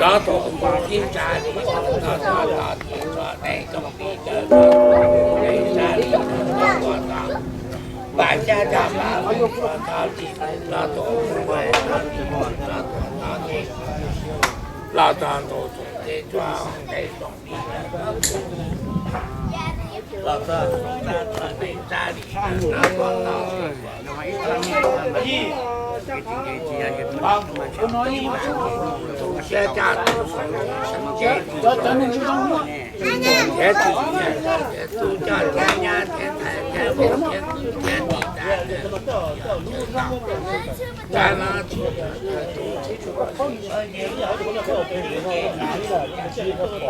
rov tuaj ua tib tsa li, rov tuaj tog tim txog dej tooj li ntawd, dej tsa li rov tuaj tog, pam xyab caj pam rov tog li, rov tuaj ua rov tuaj tog li, los txog ntua tus dej tsuag dej tooj li ntawd, los txog tus dej tsa li rov tuaj tog. Tus siab caj tus, thiab tsis nyiam tus coj thiab nyab thiab ntxhais thiab vauv thiab kwv thiab tij tas, tsa no tsis nyiam tus, tsis nyiam tus, tsis nyiam tus,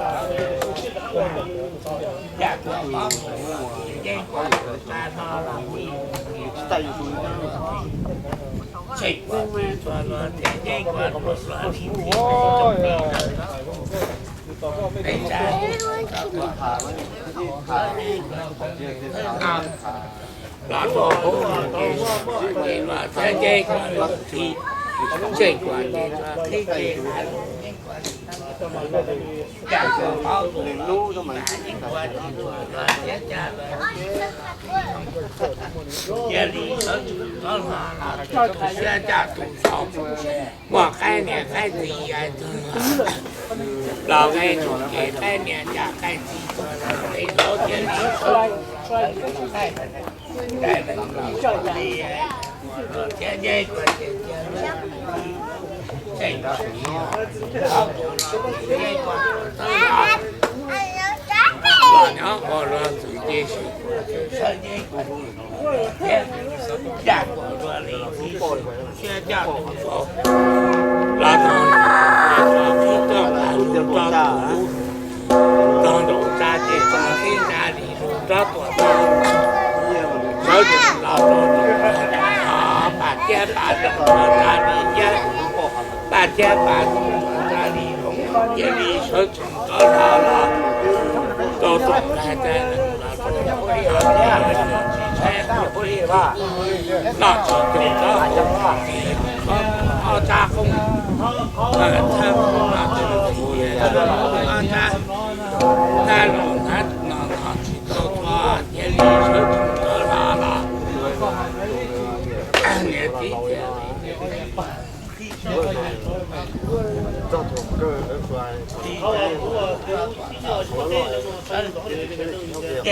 yam kuas paub mus los ces yeej kuas tus tsa no los li, tseem kuas tus tsa no ces yeej kuas tus tsa li, tsis nyiam tus li ntawd. Peb tsa los rau hauv ces, ces los thiab yeej kuas tus txiv, tseem kuas ces tus txiv ces hais lus yeej kuas li, yam kuas paub mus los yeej kuas tus tsa no thiab cas los cia li sawv tsees rov los los tus siab caj tus xaus, muaj qaib niam qaib txiv hais tias los nqe tus ces qaib niam caj qaib txiv los nqe tus cia li sawv tsees rov los li, thiab yeej kuas ces cia li, tseem kuas li, ob tug los ces yeej kuas tus txawb los, los nyob ua luag ntxwv ces sawv yeej kuas thiab, yam kuas luag li txiv siab caj tus xaus, los txog tus ces txog qhib tuaj nqa lus rau tus, txog nraum tsa ces txog qhib nqa li lus rov tuaj tog, sawv tsees los rau tus pam thiab pam nroos tsa li thiab, pam thiab pam nroos tsa li, cia li sawv tsees rov los los rau tus Noj tsis tau, ob tsa qoob, thawj noj tsis tau, ob tsa, nab los nab no noj tsis tau txhua, cia li sawv tsees rov los los. Niam txiv tias, Txog thaum kawg lawv tsuas,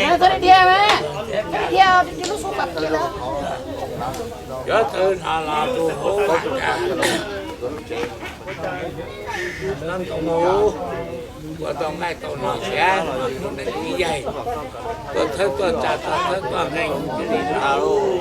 txog li tiag mas, tiag lub xub pam kiag lawm. Yuav tawm los los rau hauv vaj cas, nab ntoo mus, ua tau nqaij tau no siav, tus neeg tib yaig, tuaj thawb tuaj tsa, tuaj thawb tuaj nqeeb cia li los.